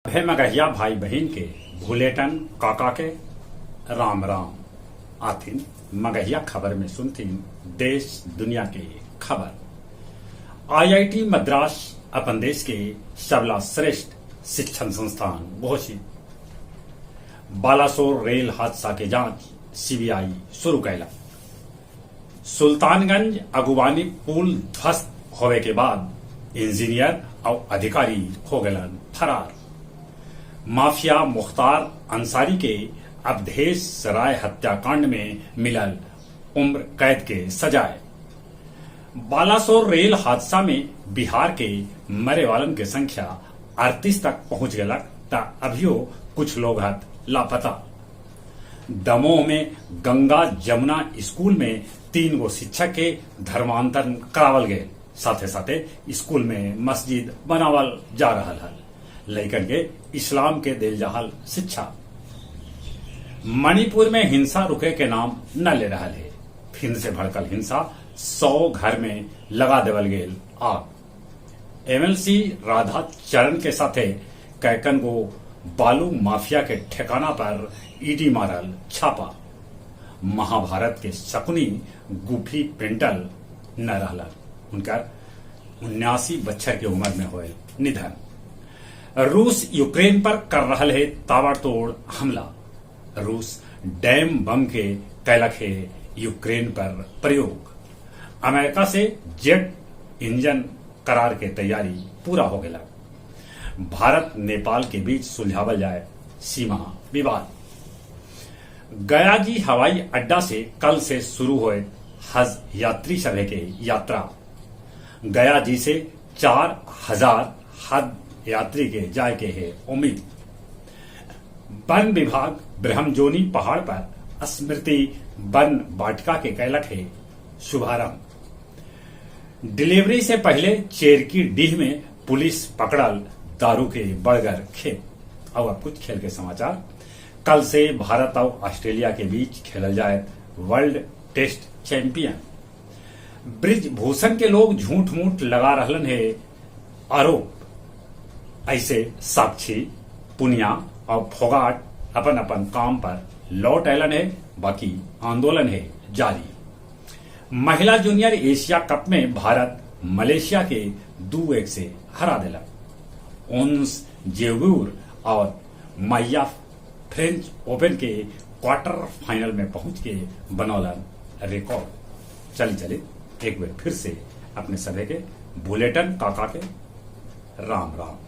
हे मगहिया भाई बहिन के भुलेटन काका के राम राम। आथिन मगहिया खबर में सुनथिन देश दुनिया के खबर। आईआईटी मद्रास अपन देश के सबला श्रेष्ठ शिक्षण संस्थान घोषित। बालासोर रेल हादसा के जांच सीबीआई शुरू कैलक। सुल्तानगंज अगुवानी पुल ध्वस्त होवे के बाद इंजीनियर और अधिकारी हो गलन फरार। माफिया मुख्तार अंसारी के अवधेश राय हत्याकांड में मिलल उम्र कैद के सजाए। बालासोर रेल हादसा में बिहार के मरे वालन के संख्या 38 तक पहुंच गलक त अभियो कुछ लोग हथ लापता। दमोह में गंगा जमुना स्कूल में 3 गो शिक्षक के धर्मांतरण करावल गए, साथे साथे स्कूल में मस्जिद बनावल जा रहा हल। लइकन के इस्लाम के दिल जहाल शिक्षा। मणिपुर में हिंसा रुके के नाम न ले रहा है। फिर से भड़कल हिंसा 100 घर में लगा देवल गेल आग। एमएलसी राधा चरण के साथे कैकन गो बालू माफिया के ठिकाना पर ईडी मारल छापा। महाभारत के शकुनी गुफी पेंटल न रहलन, उनकर 79 बच्छर के उम्र में होए निधन। रूस यूक्रेन पर कर रहा है ताबड़तोड़ हमला। रूस डैम बम के कैलक है यूक्रेन पर प्रयोग। अमेरिका से जेट इंजन करार के तैयारी पूरा हो गया। भारत नेपाल के बीच सुलझावल जाए सीमा विवाद। गया जी हवाई अड्डा से कल से शुरू हुए हज यात्री सभा के यात्रा। गया जी से 4000 हज यात्री के जाए के है उम्मीद। वन विभाग ब्रह्मजोनी पहाड़ पर स्मृति वन वाटिका के कैलक है शुभारंभ। डिलीवरी से पहले चेरकी डीह में पुलिस पकड़ल दारू के बड़गर खेप। और अब कुछ खेल के समाचार। कल से भारत और ऑस्ट्रेलिया के बीच खेलल जाए वर्ल्ड टेस्ट चैंपियन। ब्रिजभूषण के लोग झूठ मूठ लगा रहलन है आरोप। ऐसे साक्षी पुनिया और फोगाट अपन अपन काम पर लौट अलन है, बाकी आंदोलन है जारी। महिला जूनियर एशिया कप में भारत मलेशिया के 2-1 से हरा दिला। ओन्स जेवूर और माइया फ्रेंच ओपन के क्वार्टर फाइनल में पहुंच के बनौलन रिकॉर्ड। चली चले एक बार फिर से अपने सभे के बुलेटिन काका के राम राम।